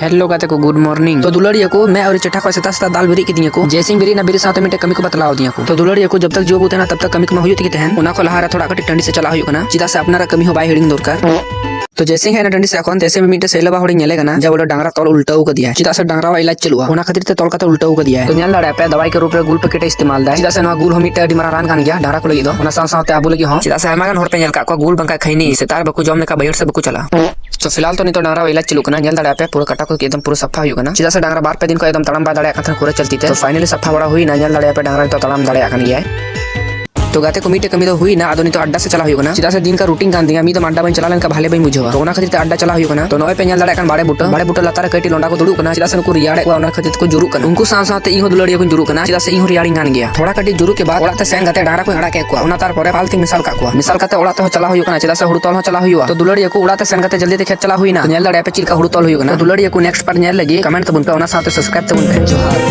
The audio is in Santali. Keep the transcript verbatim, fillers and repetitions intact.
Hello ᱜᱟᱛᱮ ᱠᱚ, good morning. ᱛᱚ ᱫᱩᱞᱟᱹᱲᱤᱭᱟᱹ ᱠᱚ, ᱢᱮ ᱟᱹᱣᱨᱤ ᱪᱮᱴᱷᱟ ᱠᱷᱚᱱ ᱥᱮᱛᱟᱜ ᱥᱮᱛᱟᱜ ᱫᱟᱞ ᱵᱮᱨᱮᱫ ᱠᱤᱫᱤᱧᱟ ᱠᱚ᱾ ᱡᱮᱥᱤᱧ ᱵᱮᱨᱮᱫ ᱮᱱᱟ, ᱵᱮᱨᱮᱫ ᱥᱟᱶᱛᱮ ᱢᱤᱫᱴᱮᱡ ᱠᱟᱹᱢᱤ ᱠᱚ ᱵᱟᱛᱞᱟᱣ ᱟᱹᱫᱤᱧᱟ ᱠᱚ᱾ ᱛᱚ ᱫᱩᱞᱟᱹᱲᱤᱭᱟᱹ ᱠᱚ, ᱡᱚᱵ ᱛᱟᱠ ᱡᱩᱣᱟᱹ ᱵᱚ ᱛᱟᱦᱮᱱᱟ, ᱛᱚᱵ ᱛᱟᱠ ᱠᱟᱹᱢᱤ ᱠᱚᱢᱟ ᱦᱩᱭᱩᱜ ᱛᱮᱜᱮ ᱛᱟᱦᱮᱱ᱾ ᱚᱱᱟ ᱠᱷᱚᱱ ᱞᱟᱦᱟ ᱨᱮ ᱛᱷᱚᱲᱟ ᱠᱟᱹᱴᱤᱡ ᱴᱟᱺᱰᱤ ᱥᱮᱫ ᱪᱟᱞᱟᱜ ᱦᱩᱭᱩᱜ ᱠᱟᱱᱟ, ᱪᱮᱫᱟᱜ ᱥᱮ ᱟᱯᱱᱟᱨᱟᱜ ᱠᱟᱹᱢᱤ ᱦᱚᱸ ᱵᱟᱭ ᱦᱤᱲᱤᱧ ᱫᱚᱨᱠᱟᱨ᱾ ᱛᱚ ᱡᱮᱥᱤᱧ ᱦᱮᱡ ᱮᱱᱟ ᱴᱟᱺᱰᱤ ᱥᱮᱫ ᱠᱷᱚᱱ, ᱛᱮᱥᱮ ᱢᱤᱫᱴᱮᱡ ᱥᱮᱞᱚ ᱵᱟ ᱦᱚᱲᱤᱧ ᱧᱮᱞᱮ ᱠᱟᱱᱟ, ᱡᱟ ᱵᱚᱞᱮ ᱰᱟᱝᱨᱟ ᱛᱚᱞ ᱩᱞᱴᱟᱹᱣ ᱠᱟᱫᱮᱭᱟ, ᱪᱮᱫᱟᱜ ᱥᱮ ᱰᱟᱝᱨᱟᱣᱟᱜ ᱤᱞᱟᱡᱽ ᱪᱟᱹᱞᱩᱜᱼᱟ, ᱚᱱᱟ ᱠᱷᱟᱹᱛᱤᱨ ᱛᱮ ᱛᱚᱞ ᱠᱟᱛᱮ ᱩᱞᱴᱟᱹᱣ ᱠᱟᱫᱮᱭᱟᱭ᱾ ᱛᱚ ᱧᱮᱞ ᱫᱟᱲᱮᱭᱟᱜ ᱯᱮ, ᱫᱟᱣᱟᱭ ᱠᱮ ᱨᱩᱯ ᱨᱮ ᱜᱩᱞ ᱯᱮᱠᱮᱴ ᱮ ᱤᱥᱛᱮᱢᱟᱞ ᱫᱟᱭ, ᱪᱮᱫᱟᱜ ᱥᱮ ᱱᱚᱣᱟ ᱜᱩᱞ ᱦᱚᱸ ᱢᱤᱫᱴᱮᱡ ᱟᱹᱰᱤ ᱢᱟᱨᱟᱝ ᱨᱟᱱ ᱠᱟᱱ ᱜᱮᱭᱟ ᱰᱟᱝᱨᱟ ᱠᱚ ᱞᱟᱹᱜᱤᱫ ᱫᱚ, ᱚᱱᱟ ᱥᱟᱶ ᱥᱟᱶᱛᱮ ᱟᱵᱚ ᱞᱟᱹᱜᱤᱫ ᱦᱚᱸ, ᱪᱮᱫᱟᱜ ᱥᱮ ᱟᱭᱢᱟ ᱜᱟᱱ ᱦᱚᱲ ᱯᱮ ᱧᱮᱞ ᱠᱟᱜ ᱠᱚᱣᱟ ᱜᱩᱞ ᱵᱟᱝᱠᱷᱟᱱ ᱠᱷᱟᱭᱱᱤ ᱥᱮᱛᱟᱜ ᱨᱮ ᱵᱟᱠᱚ ᱡᱚᱢ ᱞᱮᱠᱷᱟᱱ ᱵᱟᱹᱭᱦᱟᱹᱲ ᱥᱮᱫ ᱵᱟᱠᱚ ᱪᱟᱞᱟᱜᱼᱟ᱾ ᱛᱚ ᱯᱷᱤᱞᱦᱟᱞ ᱛᱚ ᱱᱤᱛᱚᱜ ᱰᱟᱝᱨᱟ ᱤᱞᱟᱡᱽ ᱪᱟᱹᱞᱩᱜ ᱠᱟᱱᱟ, ᱧᱮᱞ ᱫᱟᱲᱮᱭᱟᱜ ᱯᱮ ᱯᱩᱨᱟᱹ ᱠᱟᱴᱟ ᱠᱚ ᱮᱠᱫᱚᱢ ᱯᱩᱨᱟᱹ ᱥᱟᱯᱷᱟ ᱦᱩᱭᱩᱜ ᱠᱟᱱᱟ, ᱪᱮᱫᱟᱜ ᱥᱮ ᱰᱟᱝᱨᱟ ᱵᱟᱨ ᱯᱮ ᱫᱤᱱ ᱠᱷᱚᱱ ᱮᱠᱫᱚᱢ ᱛᱟᱲᱟᱢ ᱵᱟᱭ ᱫᱟᱲᱮᱭᱟᱜ ᱠᱟᱱ ᱛᱟᱦᱮᱸᱱᱟ ᱯᱩᱨᱟᱹ ᱪᱟᱞᱛᱤ ᱛᱮ᱾ ᱛᱚ ᱯᱷᱟᱭᱱᱟᱞᱤ ᱥᱟᱯᱷᱟ ᱵᱟᱲᱟ ᱦᱩᱭᱱᱟ, ᱧᱮᱞ ᱫᱟᱲᱮᱭᱟᱜ ᱯᱮ ᱰᱟᱝᱨᱟ ᱱᱤᱛᱚᱜ ᱛᱟᱲᱟᱢ ᱫᱟᱲᱮᱭᱟᱜ ᱠᱟᱱ ᱜᱮᱭᱟᱭ᱾ ᱛᱚ ᱜᱟᱛᱮ ᱠᱚ, ᱢᱤᱫᱴᱮᱡ ᱠᱟᱹᱢᱤ ᱫᱚ ᱦᱩᱭᱱᱟ, ᱟᱫᱚ ᱱᱤᱛᱚᱜ ᱟᱰᱰᱟ ᱥᱮᱫ ᱪᱟᱞᱟᱜ ᱦᱩᱭᱩᱜ ᱠᱟᱱᱟ, ᱪᱮᱫᱟᱜ ᱥᱮ ᱫᱤᱱ ᱠᱟ ᱨᱩᱴᱤᱱ ᱠᱟᱱ ᱛᱤᱧᱟ, ᱢᱤᱫ ᱫᱚᱢ ᱟᱰᱰᱟ ᱵᱟᱹᱧ ᱪᱟᱞᱟᱣ ᱞᱮᱱᱠᱷᱟᱱ ᱵᱷᱟᱞᱮ ᱵᱟᱹᱧ ᱵᱩᱡᱷᱟᱹᱣᱟ᱾ ᱛᱚ ᱚᱱᱟ ᱠᱷᱟᱹᱛᱤᱨ ᱛᱮ ᱟᱰᱰᱟ ᱪᱟᱞᱟᱜ ᱦᱩᱭᱩᱜ ᱠᱟᱱᱟ᱾ ᱛᱚ ᱱᱚᱜᱼᱚᱭ ᱯᱮ ᱧᱮᱞ ᱫᱟᱲᱮᱭᱟᱜ ᱠᱟᱱ ᱵᱟᱲᱮ ᱵᱩᱴᱟᱹ, ᱵᱟᱲᱮ ᱵᱩᱴᱟᱹ ᱞᱟᱛᱟᱨ ᱨᱮ ᱠᱟᱹᱴᱤᱡ ᱞᱚᱸᱰᱟ ᱠᱚ ᱫᱩᱲᱩᱵ ᱠᱟᱱᱟ, ᱪᱮᱫᱟᱜ ᱥᱮ ᱱᱩᱠᱩ ᱨᱮᱭᱟᱲᱮᱫ ᱠᱚᱣᱟ, ᱚᱱᱟ ᱠᱷᱟᱹᱛᱤᱨ ᱛᱮᱠᱚ ᱡᱩᱨᱩᱜ ᱠᱟᱱᱟ᱾ ᱩᱱᱠᱩ ᱥᱟᱶ ᱥᱟᱶᱛᱮ ᱤᱧ ᱦᱚᱸ ᱫᱩᱞᱟᱹᱲᱤᱭᱟᱹ ᱠᱚᱧ ᱡᱩᱨᱩᱜ ᱠᱟᱱᱟ, ᱪᱮᱫᱟᱜ ᱥᱮ ᱤᱧ ᱦᱚᱸ ᱨᱮᱭᱟᱲᱮᱫ ᱠᱟᱱ ᱜᱮᱭᱟ᱾ ᱛᱷᱚᱲᱟ ᱠᱟᱹᱴᱤᱡ ᱡᱩᱨᱩᱜ ᱠᱮ ᱵᱟᱫ ᱚᱲᱟᱜ ᱛᱮ ᱥᱮᱱ ᱠᱟᱛᱮ ᱰᱟᱝᱨᱟ ᱠᱚᱧ ᱟᱲᱟᱜ ᱠᱮᱫ ᱠᱚᱣᱟ, ᱚᱱᱟ ᱛᱟᱨᱯᱚᱨᱮ ᱯᱟᱞ ᱛᱮᱧ ᱢᱮᱥᱟᱞ ᱠᱟᱜ ᱠᱚᱣᱟ, ᱢᱮᱥᱟᱞ ᱠᱟᱛᱮ ᱚᱲᱟᱜ ᱛᱮᱦᱚᱸ ᱪᱟᱞᱟᱣ ᱦᱩᱭᱩᱜ ᱠᱟᱱᱟ, ᱪᱮᱫᱟᱜ ᱥᱮ ᱦᱩᱲᱩ ᱛᱚᱞ ᱦᱚᱸ ᱪᱟᱞᱟᱣ ᱦᱩᱭᱩᱜᱼᱟ᱾ ᱛᱚ ᱫᱩᱞᱟᱹᱲᱤᱭᱟᱹ ᱠᱚ, ᱚᱲᱟᱜ ᱛᱮ ᱥᱮᱱ ᱠᱟᱛᱮ ᱡᱚᱞᱫᱤ ᱛᱮ ᱠᱷᱮᱛ ᱪᱟᱞᱟᱣ ᱦᱩᱭᱱᱟ᱾ ᱛᱚ ᱧᱮᱞ ᱫᱟᱲᱮᱭᱟᱜ ᱯᱮ ᱪᱮᱫ ᱞᱮᱠᱟ ᱦᱩᱲᱩ ᱛᱚᱞ ᱦᱩᱭᱩᱜ ᱠᱟᱱᱟ᱾ ᱛᱚ ᱫᱩᱞᱟᱹᱲᱤᱭᱟᱹ ᱠᱚ, next part ᱧᱮᱞ ᱞᱟᱹᱜᱤᱫ comment ᱛᱟᱵᱚᱱ ᱯᱮ, ᱚᱱᱟ ᱥᱟᱶᱛᱮ subscribe ᱛᱟᱵᱚᱱ ᱯᱮ᱾ ᱡᱚᱦᱟᱨ᱾